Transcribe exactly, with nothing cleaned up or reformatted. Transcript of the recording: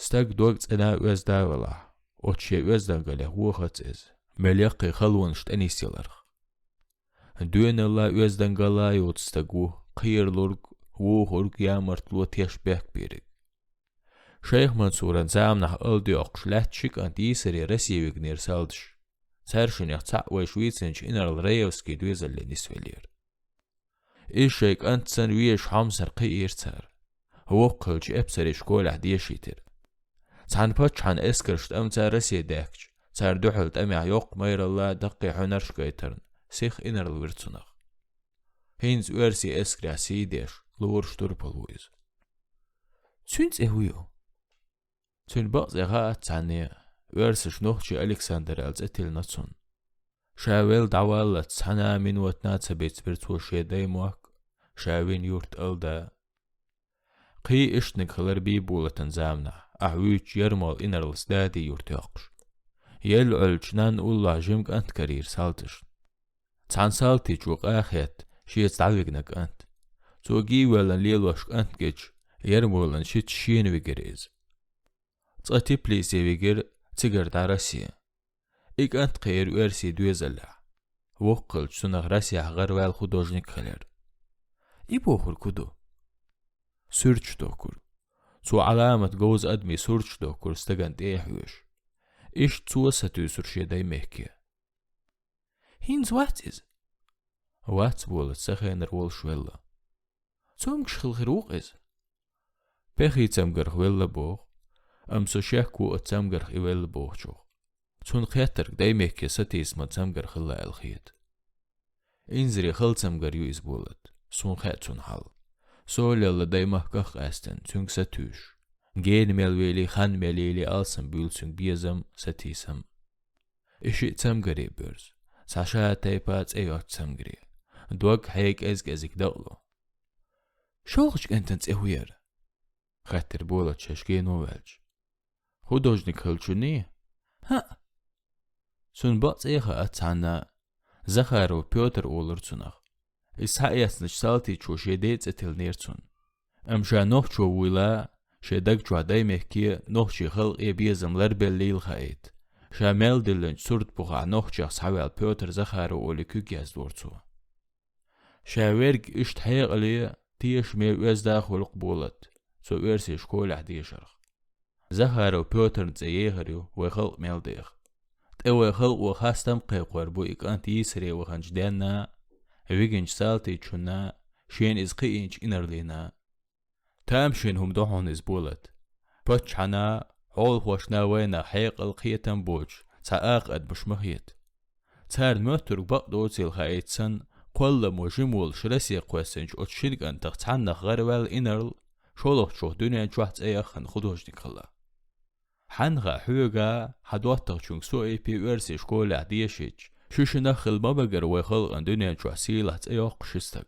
Стаг дог цӀена оьзда велахь, оцу шен оьздангаллех вохац иза, мел яккхий халонаш тӀенисъяларх. Доьналла оьздангалла йоцу стаг ву кхералург, вохург, ямартло теш бехк бийриг. Шайх Мансуран заманахь алда йоккхуш лаьтта ши кӀант йийсаре Россе вигнера салташа. Цаьршиннех цхьаъ вайша вийцинчу инарла Раевский доьзале нисвеллера. Иза шайн кӀантана везаш хьомсара кхиийра цара. Воккха хилча эпсарийн школехь дешийтира. Цхьана паччахьан эскаршна тӀамца Россе даьхкича, царна дуьхьал тӀамехь йоккха майралла, даккхий хьуьнарш а гайтарна, сиха инарла вира цунах. ХӀинца оьрсийн эскарехь сий деш, лоруш турпал ву иза. Цуьнан цӀе хӀун ю? Цуьнан бакъ цӀе хаац цхьанне, оьрсаша Нохчийн Александр аьлла цӀе тиллина цунна. Ша велла дӀаваллалц цхьана а минотана а ца бицбира цо шен даймохк, ша вина юрт Алда. Кхин иштаниг хилира Бийболатан заманахь, ахь вуьйцучу Ярмолан инарлас Дади-Юрт йоккхуш. Елла Ӏуьллучу нанна уллохь жима кӀант карийра салташна. Цхьана салтичо къа а хетта, шеца дӀавигна кӀант. Цо гий воьллина лелош кӀант гича, Ярмолан шица шена вигира иза. Цкъа Тифлисе вигира, цигара дӀа Россе. И кӀант кхиира оьрсийн доьзаллехь. Воккха хилча цунах Россехь гӀараваьлла художник хилира. И бохург хӀун ду? Суьрташ дохкург. Цо Ӏаламат говза адамийн сурташ дохкура стагана тӀе а хьоьжуш. Иштта цо а сатуьйсура шен даймехке. ХӀинца вац иза? Вац, Болат, сан хенара волуш велла. Цомгуш хилла хир ву-кх иза? Пехи цамгарх велла боху, амма со шек ву оцу цамгарх и велла бохучух. Цунна кхеттарг даймехке сатийсаман цамгар хилла аьлла хета. Инзаре хала цамгар ю иза, Болат, суна хаьа цуьнан хьал. Со лелла даймахках а къаьстина, цуьнга сатуьйсуш. Гена мел вели, хан мел йили алсам буьйлу цуьнга безам, сатийсам. И шиъ цамгаре боьрзу, цхьа ша тайпа цӀе йоцу цамгаре. Дог хье кӀез-кӀезиг дакъало. ШолгӀачу кӀентан цӀе хӀун яра? — хаьттира Болат шаьш гено ваьлча. Художник хилчунний? ХӀаъ. Цуьнан бакъ цӀе а хаац цхьанна, Захаров Пётр олура цунах. Иза схьаэцначу салтичо шен ден цӀе тиллинера цунна. Амма ша нохчо вуйла, шен даг чохь даймехке, нохчийн халкъе безам ларбеллийла хаийта. Ша мел диллинчу сурт бухахь нохчех схьаваьлла Пётр Захаров олий куьг яздора цо. Ша верг иштта хьекъале, тешаме оьзда хуьлу-кх, Болат, цо оьрсийн школехь дешарх. Захаров Пётран цӀе ехар ю вай халкъ мел деха. ТӀе вай халкъо хастам а кхайкхор бу и кӀант йийсаре ваханчу денна, вигинчу салтичунна, шена иза кхиийначу инарлина. Тамашийна хӀума ду хьуна иза, Болат. Паччахьана, хьолахошна вайнах хьекъал, кхетам боцуш цхьа акха адамаш ма хета. Царна моьттург бакъ доцийла хаийта санна, кхолламо жима волуш Россе кхоьссинчу оцу шина кӀантах цхьаннах гӀараваьлла инарла, шолгӀачух дуьнен чохь цӀе яххана художник хилла. Хьанна хаьа хьоьга, хьан доттагӀчуьнга Соипе оьрсийн школехь дешийтча, шу шинах хила ма мегара вай халкъана дуьнен чохь сийлахь цӀе йоккхуш ши стаг.